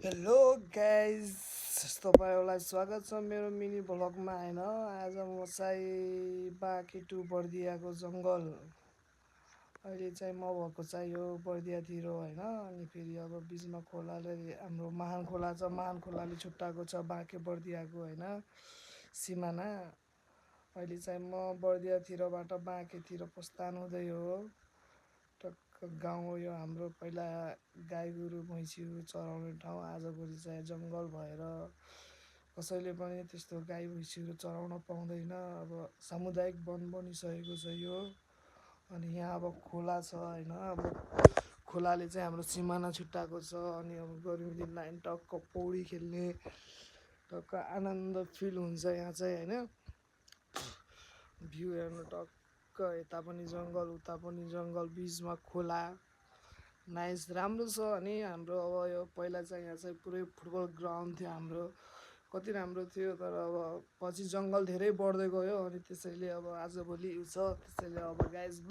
Hello guys, तपाईँहरूलाई स्वागत छ मेरो मिनी भ्लगमा होइन। आज म चाहिँ बाँके टु बर्दियाको जङ्गल अहिले चाहिँ म भएको चाहिँ यो बर्दियातिर होइन। अनि फेरि अब बिचमा खोलाले हाम्रो महान खोला छ, महान खोलाले छुट्टाएको छ बाँके बर्दियाको होइन सिमाना। अहिले चाहिँ म बर्दियातिरबाट बाँकेतिर प्रस्थान हुँदै हो। टक्क गाउँ हो यो हाम्रो। पहिला गाई गोरु भैँसीहरू चराउने ठाउँ, आजभोलि चाहिँ जङ्गल भएर कसैले पनि त्यस्तो गाई भैँसीहरू चराउन पाउँदैन। अब सामुदायिक वन बनिसकेको छ यो। अनि यहाँ अब खोला छ होइन। अब खोलाले चाहिँ हाम्रो सिमाना छुट्टाएको छ। अनि अब गर्मी दिनमा टक्क पौडी खेल्ने टक्क आनन्द फिल हुन्छ यहाँ चाहिँ होइन। भ्यू हेर्नु टक्क यता पनि जङ्गल उता पनि जङ्गल, बिचमा खोला, नाइस राम्रो छ। अनि हाम्रो अब यो पहिला चाहिँ यहाँ चाहिँ पुरै फुटबल ग्राउन्ड थियो हाम्रो, कति राम्रो थियो। तर अब पछि जङ्गल धेरै बढ्दै गयो अनि त्यसैले अब आजभोलि यो छ। त्यसैले अब गाइज